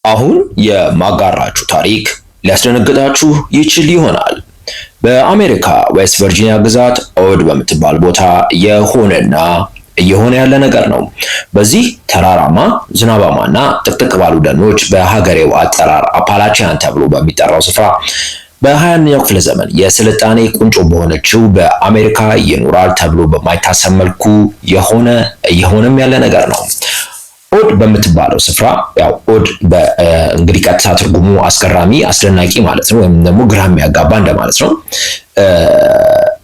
አሁን የማጋራችሁ ታሪክ ሊያስደነግጣችሁ ይችል ይሆናል። በአሜሪካ ዌስት ቨርጂኒያ ግዛት ኦድ በምትባል ቦታ የሆነና እየሆነ ያለ ነገር ነው። በዚህ ተራራማ ዝናባማና ጥቅጥቅ ባሉ ደኖች በሀገሬው አጠራር አፓላቺያን ተብሎ በሚጠራው ስፍራ በ21ኛው ክፍለ ዘመን የስልጣኔ ቁንጮ በሆነችው በአሜሪካ ይኖራል ተብሎ በማይታሰብ መልኩ የሆነ እየሆነም ያለ ነገር ነው። ኦድ በምትባለው ስፍራ፣ ያው odd እንግዲህ ቀጥታ ትርጉሙ አስገራሚ፣ አስደናቂ ማለት ነው፣ ወይም ደግሞ ግራ የሚያጋባ እንደማለት ነው።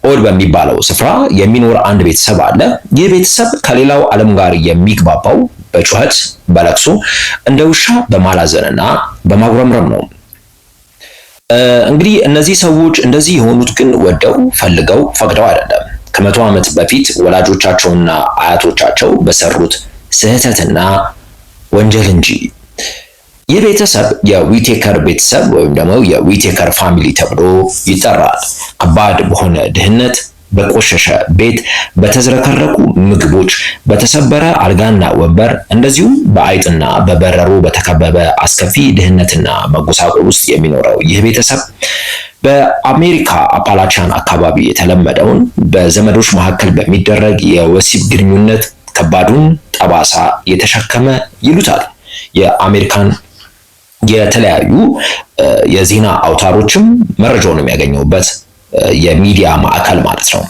ኦድ በሚባለው ስፍራ የሚኖር አንድ ቤተሰብ አለ። ይህ ቤተሰብ ከሌላው ዓለም ጋር የሚግባባው በጩኸት፣ በለቅሶ፣ እንደ ውሻ በማላዘንና በማጉረምረም ነው። እንግዲህ እነዚህ ሰዎች እንደዚህ የሆኑት ግን ወደው ፈልገው ፈቅደው አይደለም። ከ100 ዓመት በፊት ወላጆቻቸውና አያቶቻቸው በሰሩት ስህተትና ወንጀል እንጂ። ይህ ቤተሰብ የዊቴከር ቤተሰብ ወይም ደግሞ የዊቴከር family ተብሎ ይጠራል። ከባድ በሆነ ድህነት፣ በቆሸሸ ቤት፣ በተዝረከረኩ ምግቦች፣ በተሰበረ አልጋና ወንበር እንደዚሁም በአይጥና በበረሮ በተከበበ አስከፊ ድህነትና መጎሳቆል ውስጥ የሚኖረው ይህ ቤተሰብ በአሜሪካ አፓላቺያን አካባቢ የተለመደውን በዘመዶች መካከል በሚደረግ የወሲብ ግንኙነት ከባዱን ጠባሳ የተሸከመ ይሉታል። የአሜሪካን የተለያዩ የዜና አውታሮችም መረጃውን የሚያገኙበት የሚዲያ ማዕከል ማለት ነው።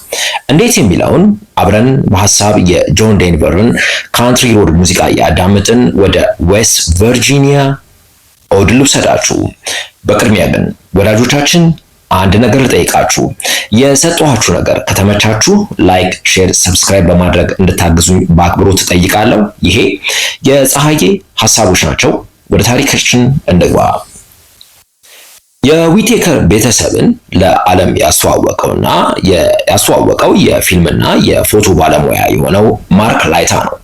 እንዴት የሚለውን አብረን በሀሳብ የጆን ዴንቨርን Country Road ሙዚቃ እያዳመጥን ወደ ዌስት ቨርጂኒያ ኦድ ልውሰዳችሁ። በቅድሚያ ግን ወዳጆቻችን አንድ ነገር ልጠይቃችሁ። የሰጠኋችሁ ነገር ከተመቻችሁ like፣ share፣ subscribe በማድረግ እንድታግዙኝ በአክብሮት እጠይቃለሁ። ይሄ የፀሐዬ ሀሳቦች ናቸው። ወደ ታሪካችን እንግባ። የዊቴከር ቤተሰብን ለዓለም ያስተዋወቀውና ያስተዋወቀው የፊልምና የፎቶ ባለሙያ የሆነው ማርክ ላይታ ነው።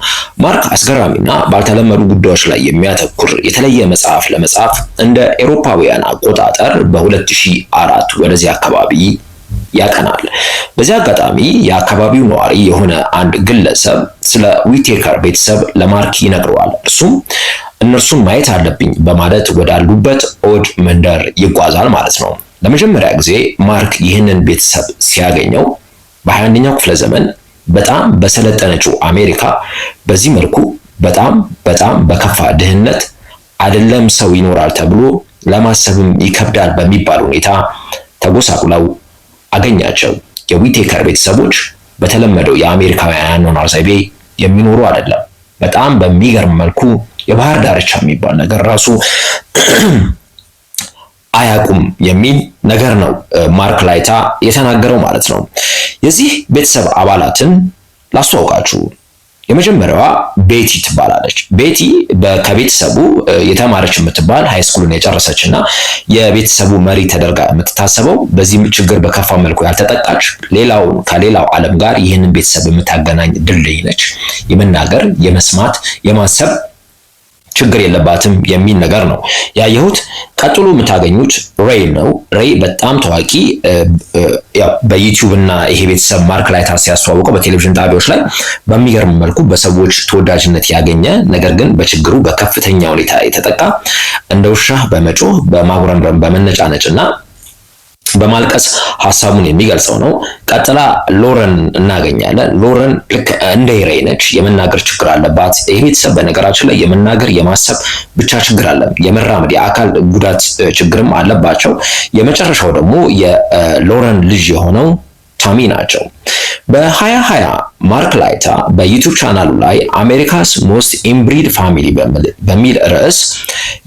ማርክ አስገራሚና ባልተለመዱ ጉዳዮች ላይ የሚያተኩር የተለየ መጽሐፍ ለመጻፍ እንደ ኤሮፓውያን አቆጣጠር በ2004 ወደዚህ አካባቢ ያቀናል። በዚህ አጋጣሚ የአካባቢው ነዋሪ የሆነ አንድ ግለሰብ ስለ ዊቴከር ቤተሰብ ለማርክ ይነግረዋል። እርሱም እነርሱን ማየት አለብኝ በማለት ወዳሉበት ኦድ መንደር ይጓዛል ማለት ነው። ለመጀመሪያ ጊዜ ማርክ ይህንን ቤተሰብ ሲያገኘው በ21ኛው ክፍለ ዘመን በጣም በሰለጠነችው አሜሪካ በዚህ መልኩ በጣም በጣም በከፋ ድህነት አይደለም ሰው ይኖራል ተብሎ ለማሰብም ይከብዳል በሚባል ሁኔታ ተጎሳቁለው አገኛቸው። የዊቴከር ቤተሰቦች በተለመደው የአሜሪካውያን አኗኗር ዘይቤ የሚኖሩ አይደለም። በጣም በሚገርም መልኩ የባህር ዳርቻ የሚባል ነገር ራሱ አያውቁም የሚል ነገር ነው ማርክ ላይታ የተናገረው ማለት ነው። የዚህ ቤተሰብ አባላትን ላስተዋውቃችሁ። የመጀመሪያዋ ቤቲ ትባላለች። ቤቲ ከቤተሰቡ የተማረች የምትባል high school ን የጨረሰች እና የቤተሰቡ መሪ ተደርጋ የምትታሰበው፣ በዚህም ችግር በከፋ መልኩ ያልተጠቃች፣ ሌላው ከሌላው ዓለም ጋር ይህንን ቤተሰብ የምታገናኝ ድልድይ ነች። የመናገር፣ የመስማት፣ የማሰብ ችግር የለባትም የሚል ነገር ነው ያየሁት። ቀጥሎ የምታገኙት ሬይ ነው። ሬይ በጣም ታዋቂ በዩቲዩብ እና ይሄ ቤተሰብ ማርክ ላይታ ሲያስተዋውቀው በቴሌቪዥን ጣቢያዎች ላይ በሚገርም መልኩ በሰዎች ተወዳጅነት ያገኘ፣ ነገር ግን በችግሩ በከፍተኛ ሁኔታ የተጠቃ፣ እንደ ውሻ በመጮህ፣ በማጉረምረም፣ በመነጫነጭ እና በማልቀስ ሀሳቡን የሚገልጸው ነው። ቀጥላ ሎረን እናገኛለን። ሎረን ልክ እንደ ሬይ ነች። የመናገር ችግር አለባት። ይህ ቤተሰብ በነገራችን ላይ የመናገር የማሰብ ብቻ ችግር አለ፣ የመራመድ የአካል ጉዳት ችግርም አለባቸው። የመጨረሻው ደግሞ የሎረን ልጅ የሆነው ታሚ ናቸው። በ2020 ማርክ ላይታ በዩቲዩብ ቻናሉ ላይ America's Most Inbred Family በሚል ርዕስ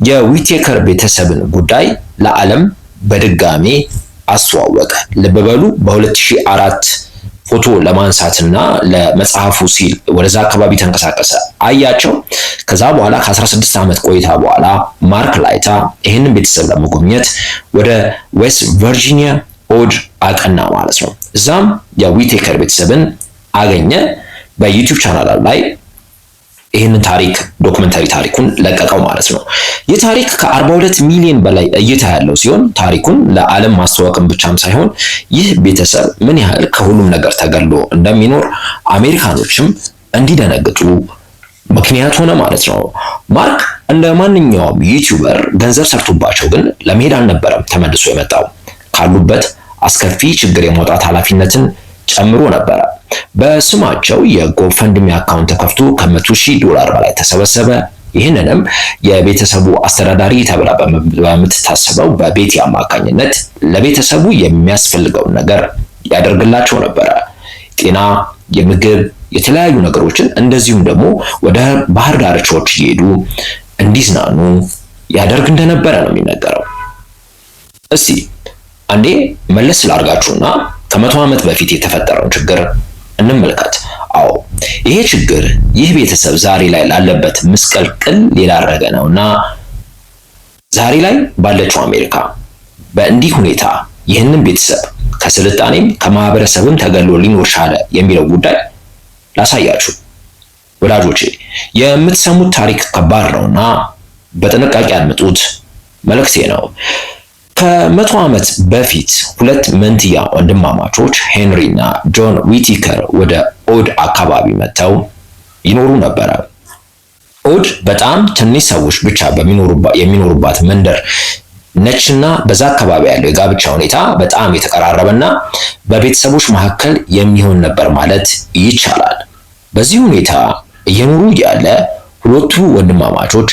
የዊቴከር ቤተሰብን ጉዳይ ለዓለም በድጋሜ አስተዋወቀ። ልብ በሉ፣ በ2004 ፎቶ ለማንሳትና ለመጽሐፉ ሲል ወደዛ አካባቢ ተንቀሳቀሰ፣ አያቸው። ከዛ በኋላ ከ16 ዓመት ቆይታ በኋላ ማርክ ላይታ ይህንን ቤተሰብ ለመጎብኘት ወደ ዌስት ቨርጂኒያ ኦድ አቀና ማለት ነው። እዛም የዊቴከር ቤተሰብን አገኘ። በዩቲዩብ ቻናል ላይ ይህንን ታሪክ documentary ታሪኩን ለቀቀው ማለት ነው። ይህ ታሪክ ከ42 ሚሊዮን በላይ እይታ ያለው ሲሆን ታሪኩን ለዓለም ማስተዋወቅም ብቻም ሳይሆን ይህ ቤተሰብ ምን ያህል ከሁሉም ነገር ተገሎ እንደሚኖር አሜሪካኖችም እንዲደነግጡ ምክንያት ሆነ ማለት ነው። ማርክ እንደ ማንኛውም YouTuber ገንዘብ ሰርቶባቸው ግን ለመሄድ አልነበረም ተመልሶ የመጣው። ካሉበት አስከፊ ችግር የመውጣት ኃላፊነትን ጨምሮ ነበረ። በስማቸው የ GoFundMe account ተከፍቶ ከ100,000 ዶላር በላይ ተሰበሰበ። ይህንንም የቤተሰቡ አስተዳዳሪ ተብላ በምትታሰበው በቤቲ አማካኝነት ለቤተሰቡ የሚያስፈልገውን ነገር ያደርግላቸው ነበረ። ጤና፣ የምግብ፣ የተለያዩ ነገሮችን እንደዚሁም ደግሞ ወደ ባህር ዳርቻዎች እየሄዱ እንዲዝናኑ ያደርግ እንደነበረ ነው የሚነገረው። እስቲ አንዴ መለስ ላርጋችሁና ከ100 ዓመት በፊት የተፈጠረውን ችግር እንመልከት። አዎ፣ ይሄ ችግር ይህ ቤተሰብ ዛሬ ላይ ላለበት ምስቅልቅል የዳረገ ነውና ዛሬ ላይ ባለችው አሜሪካ በእንዲህ ሁኔታ ይህንን ቤተሰብ ከስልጣኔም ከማህበረሰብም ተገሎ ሊኖር ቻለ የሚለው ጉዳይ ላሳያችሁ። ወዳጆቼ፣ የምትሰሙት ታሪክ ከባድ ነውና በጥንቃቄ አድምጡት መልእክቴ ነው። ከ100 ዓመት በፊት ሁለት መንትያ ወንድማማቾች ሄንሪ እና ጆን ዊቲከር ወደ ኦድ አካባቢ መጥተው ይኖሩ ነበረ። ኦድ በጣም ትንሽ ሰዎች ብቻ የሚኖሩባት መንደር ነችና በዛ አካባቢ ያለው የጋብቻ ሁኔታ በጣም የተቀራረበና በቤተሰቦች መካከል የሚሆን ነበር ማለት ይቻላል። በዚህ ሁኔታ እየኖሩ እያለ ሁለቱ ወንድማማቾች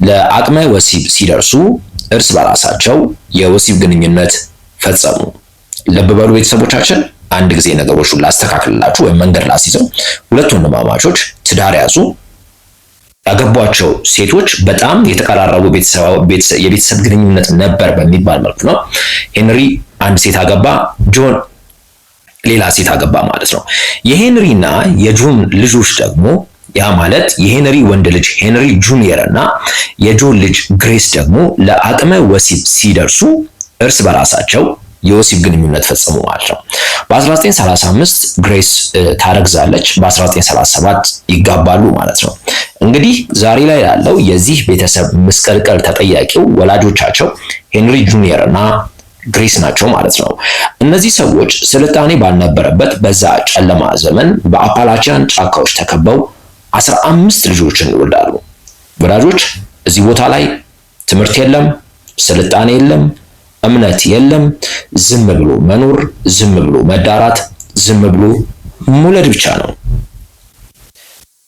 ለአቅመ ወሲብ ሲደርሱ እርስ በራሳቸው የወሲብ ግንኙነት ፈጸሙ። ልብ በሉ ቤተሰቦቻችን፣ አንድ ጊዜ ነገሮቹን ላስተካክልላችሁ ወይም መንገድ ላስይዘው። ሁለት ወንድማማቾች ትዳር ያዙ። ያገቧቸው ሴቶች በጣም የተቀራረቡ የቤተሰብ ግንኙነት ነበር በሚባል መልኩ ነው። ሄንሪ አንድ ሴት አገባ፣ ጆን ሌላ ሴት አገባ ማለት ነው። የሄንሪ እና የጆን ልጆች ደግሞ፣ ያ ማለት የሄንሪ ወንድ ልጅ ሄንሪ ጁኒየር እና የጆን ልጅ ግሬስ ደግሞ ለአቅመ ወሲብ ሲደርሱ እርስ በራሳቸው የወሲብ ግንኙነት ፈጸሙ ማለት ነው። በ1935 ግሬስ ታረግዛለች። በ1937 ይጋባሉ ማለት ነው። እንግዲህ ዛሬ ላይ ያለው የዚህ ቤተሰብ ምስቅልቅል ተጠያቂው ወላጆቻቸው ሄንሪ ጁኒየር እና ግሬስ ናቸው ማለት ነው። እነዚህ ሰዎች ስልጣኔ ባልነበረበት በዛ ጨለማ ዘመን በአፓላቺያን ጫካዎች ተከበው 15 ልጆችን ይወልዳሉ። ወዳጆች፣ እዚህ ቦታ ላይ ትምህርት የለም፣ ስልጣኔ የለም፣ እምነት የለም። ዝም ብሎ መኖር፣ ዝም ብሎ መዳራት፣ ዝም ብሎ መውለድ ብቻ ነው።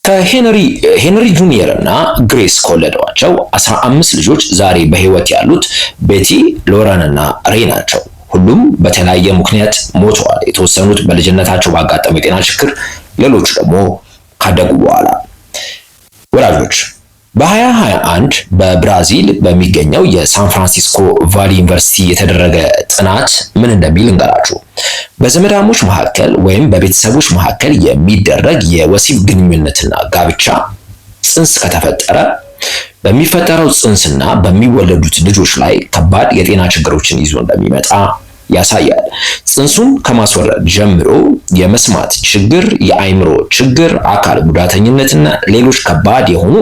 ከሄንሪ ሄንሪ ጁኒየር እና ግሬስ ከወለዷቸው 15 ልጆች ዛሬ በህይወት ያሉት ቤቲ፣ ሎረን እና ሬ ናቸው። ሁሉም በተለያየ ምክንያት ሞተዋል። የተወሰኑት በልጅነታቸው ባጋጠመው የጤና ችግር፣ ሌሎቹ ደግሞ ካደጉ በኋላ። ወላጆች፣ በ2021 በብራዚል በሚገኘው የሳን ፍራንሲስኮ ቫሊ ዩኒቨርሲቲ የተደረገ ጥናት ምን እንደሚል እንገራችሁ። በዘመዳሞች መካከል ወይም በቤተሰቦች መካከል የሚደረግ የወሲብ ግንኙነትና ጋብቻ ጽንስ ከተፈጠረ በሚፈጠረው ጽንስና በሚወለዱት ልጆች ላይ ከባድ የጤና ችግሮችን ይዞ እንደሚመጣ ያሳያል። ጽንሱን ከማስወረድ ጀምሮ የመስማት ችግር፣ የአይምሮ ችግር፣ አካል ጉዳተኝነትና ሌሎች ከባድ የሆኑ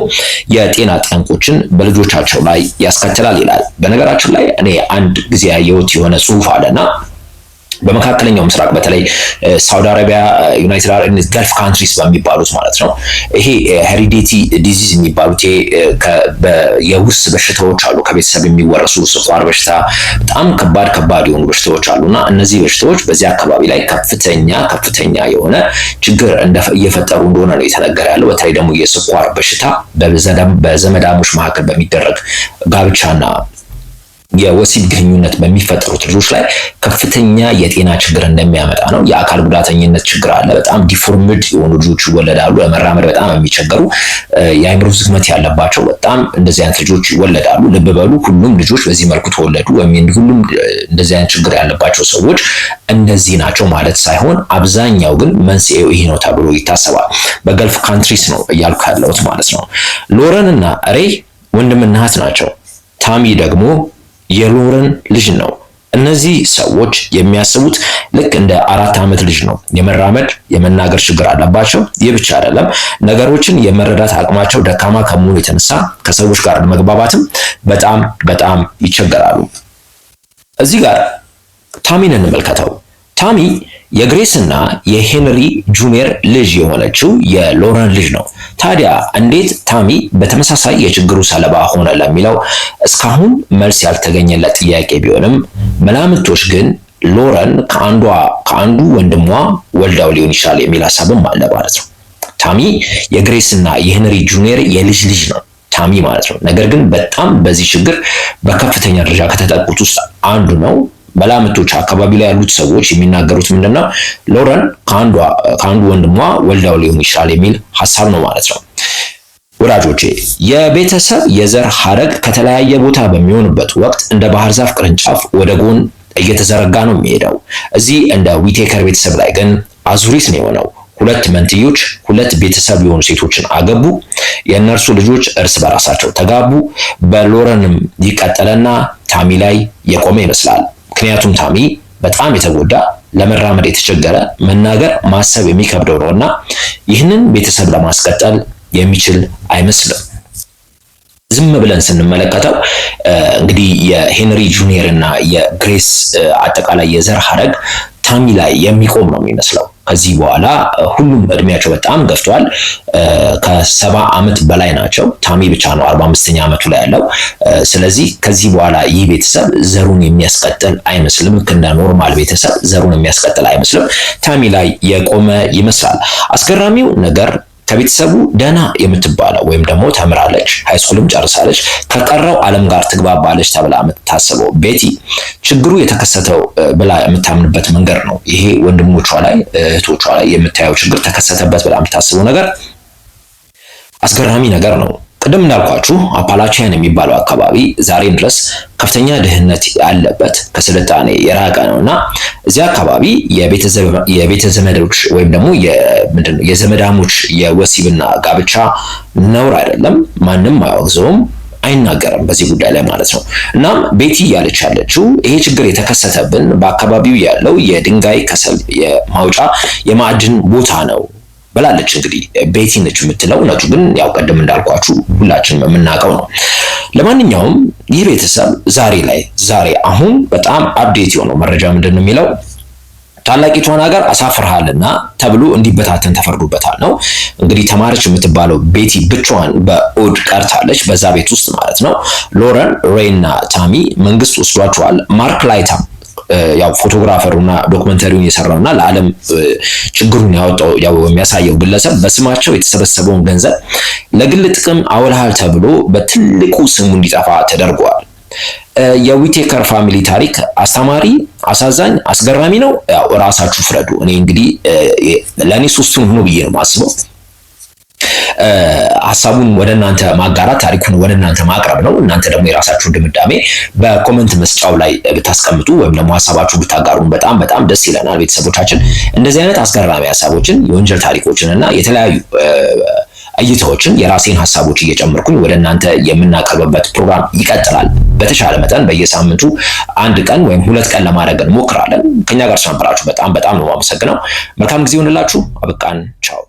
የጤና ጠንቆችን በልጆቻቸው ላይ ያስከትላል ይላል። በነገራችን ላይ እኔ አንድ ጊዜ ያየሁት የሆነ ጽሁፍ አለና በመካከለኛው ምስራቅ በተለይ ሳውዲ አረቢያ፣ ዩናይትድ አረብ፣ Gulf countries በሚባሉት ማለት ነው። ይሄ heredity disease የሚባሉት የውርስ በሽታዎች አሉ። ከቤተሰብ የሚወረሱ ስኳር በሽታ፣ በጣም ከባድ ከባድ የሆኑ በሽታዎች አሉ እና እነዚህ በሽታዎች በዚህ አካባቢ ላይ ከፍተኛ ከፍተኛ የሆነ ችግር እየፈጠሩ እንደሆነ ነው የተነገረ ያለው። በተለይ ደግሞ የስኳር በሽታ በዘመዳሞች መካከል በሚደረግ ጋብቻና የወሲብ ግንኙነት በሚፈጠሩት ልጆች ላይ ከፍተኛ የጤና ችግር እንደሚያመጣ ነው። የአካል ጉዳተኝነት ችግር አለ። በጣም deformed የሆኑ ልጆች ይወለዳሉ። ለመራመድ በጣም የሚቸገሩ፣ የአእምሮ ዝግመት ያለባቸው በጣም እንደዚህ አይነት ልጆች ይወለዳሉ። ልብ በሉ፣ ሁሉም ልጆች በዚህ መልኩ ተወለዱ ወይም ሁሉም እንደዚህ አይነት ችግር ያለባቸው ሰዎች እንደዚህ ናቸው ማለት ሳይሆን አብዛኛው ግን መንስኤው ይህ ነው ተብሎ ይታሰባል። በ Gulf countries ነው እያልኩ ያለሁት ማለት ነው። ሎረን እና ሬይ ወንድምና እህት ናቸው። ታሚ ደግሞ የሎረን ልጅ ነው። እነዚህ ሰዎች የሚያስቡት ልክ እንደ 4 ዓመት ልጅ ነው። የመራመድ የመናገር ችግር አለባቸው። ይህ ብቻ አይደለም፣ ነገሮችን የመረዳት አቅማቸው ደካማ ከመሆኑ የተነሳ ከሰዎች ጋር ለመግባባትም በጣም በጣም ይቸገራሉ። እዚህ ጋር ታሚን እንመልከተው። ታሚ የግሬስ እና የሄንሪ ጁኒየር ልጅ የሆነችው የሎረን ልጅ ነው። ታዲያ እንዴት ታሚ በተመሳሳይ የችግሩ ሰለባ ሆነ ለሚለው እስካሁን መልስ ያልተገኘለት ጥያቄ ቢሆንም መላምቶች ግን ሎረን ከአንዱ ወንድሟ ወልዳው ሊሆን ይችላል የሚል ሀሳብም አለ ማለት ነው። ታሚ የግሬስ እና የሄንሪ ጁኒየር የልጅ ልጅ ነው ታሚ ማለት ነው። ነገር ግን በጣም በዚህ ችግር በከፍተኛ ደረጃ ከተጠቁት ውስጥ አንዱ ነው። መላምቶች አካባቢ ላይ ያሉት ሰዎች የሚናገሩት ምንድነው? ሎረን ከአንዱ ወንድሟ ወልዳው ሊሆን ይችላል የሚል ሀሳብ ነው ማለት ነው። ወዳጆቼ፣ የቤተሰብ የዘር ሀረግ ከተለያየ ቦታ በሚሆንበት ወቅት እንደ ባህር ዛፍ ቅርንጫፍ ወደ ጎን እየተዘረጋ ነው የሚሄደው። እዚህ እንደ ዊቴከር ቤተሰብ ላይ ግን አዙሪት ነው የሆነው። ሁለት መንትዮች ሁለት ቤተሰብ የሆኑ ሴቶችን አገቡ። የእነርሱ ልጆች እርስ በራሳቸው ተጋቡ። በሎረንም ይቀጠለና ታሚ ላይ የቆመ ይመስላል። ምክንያቱም ታሚ በጣም የተጎዳ፣ ለመራመድ የተቸገረ፣ መናገር ማሰብ የሚከብደው ነውና ይህንን ቤተሰብ ለማስቀጠል የሚችል አይመስልም። ዝም ብለን ስንመለከተው እንግዲህ የሄንሪ ጁኒየር እና የግሬስ አጠቃላይ የዘር ሀረግ ታሚ ላይ የሚቆም ነው የሚመስለው። ከዚህ በኋላ ሁሉም እድሜያቸው በጣም ገፍቷል። ከ70 ዓመት በላይ ናቸው። ታሚ ብቻ ነው 45ኛ ዓመቱ ላይ ያለው። ስለዚህ ከዚህ በኋላ ይህ ቤተሰብ ዘሩን የሚያስቀጥል አይመስልም። ልክ እንደ normal ቤተሰብ ዘሩን የሚያስቀጥል አይመስልም። ታሚ ላይ የቆመ ይመስላል። አስገራሚው ነገር ከቤተሰቡ ደህና የምትባለው ወይም ደግሞ ተምራለች፣ high school ም ጨርሳለች፣ ከቀረው ዓለም ጋር ትግባባለች ተብላ የምትታሰበው ቤቲ ችግሩ የተከሰተው ብላ የምታምንበት መንገድ ነው። ይሄ ወንድሞቿ ላይ እህቶቿ ላይ የምታየው ችግር ተከሰተበት ብላ የምታስበው ነገር አስገራሚ ነገር ነው። ቅድም እንዳልኳችሁ አፓላቺያን የሚባለው አካባቢ ዛሬም ድረስ ከፍተኛ ድህነት ያለበት፣ ከስልጣኔ የራቀ ነው እና እዚያ አካባቢ የቤተ ዘመዶች ወይም ደግሞ የዘመዳሞች የወሲብና ጋብቻ ነውር አይደለም። ማንም አያወግዘውም፣ አይናገርም በዚህ ጉዳይ ላይ ማለት ነው። እናም ቤቲ እያለች ያለችው ይሄ ችግር የተከሰተብን በአካባቢው ያለው የድንጋይ ከሰል የማውጫ የማዕድን ቦታ ነው ብላለች። እንግዲህ ቤቲ ነች የምትለው፣ እውነቱ ግን ያው ቀደም እንዳልኳችሁ ሁላችንም የምናውቀው ነው። ለማንኛውም ይህ ቤተሰብ ዛሬ ላይ ዛሬ አሁን በጣም update የሆነው መረጃ ምንድን ነው የሚለው፣ ታላቂቷን ሀገር አሳፍርሃልና ተብሎ እንዲበታተን ተፈርዶበታል ነው። እንግዲህ ተማረች የምትባለው ቤቲ ብቻዋን በኦድ ቀርታለች በዛ ቤት ውስጥ ማለት ነው። ሎረን፣ ሬይ እና ታሚ መንግስት ወስዷቸዋል። ማርክ ላይታ ያው photographer ኡና documentary ውን የሰራውና ለዓለም ችግሩን ያወጣው ያው የሚያሳየው ግለሰብ በስማቸው የተሰበሰበውን ገንዘብ ለግል ጥቅም አውለሃል ተብሎ በትልቁ ስሙ እንዲጠፋ ተደርጓል። የዊቴከር family ታሪክ አስተማሪ፣ አሳዛኝ፣ አስገራሚ ነው። ያው ራሳችሁ ፍረዱ። እኔ እንግዲህ ለእኔ ሶስቱን ሆኖ ብዬ ነው የማስበው። ሀሳቡን ወደ እናንተ ማጋራት፣ ታሪኩን ወደ እናንተ ማቅረብ ነው። እናንተ ደግሞ የራሳችሁን ድምዳሜ በ comment መስጫው ላይ ብታስቀምጡ ወይም ደግሞ ሀሳባችሁን ብታጋሩን በጣም በጣም ደስ ይለናል። ቤተሰቦቻችን፣ እንደዚህ አይነት አስገራሚ ሀሳቦችን፣ የወንጀል ታሪኮችን እና የተለያዩ እይታዎችን የራሴን ሀሳቦች እየጨመርኩኝ ወደ እናንተ የምናቀርብበት ፕሮግራም ይቀጥላል። በተሻለ መጠን በየሳምንቱ አንድ ቀን ወይም 2 ቀን ለማድረግ እንሞክራለን። ከኛ ጋር ስለነበራችሁ በጣም በጣም ነው የማመሰግነው። መልካም ጊዜ ይሁንላችሁ። አበቃን። ቻው።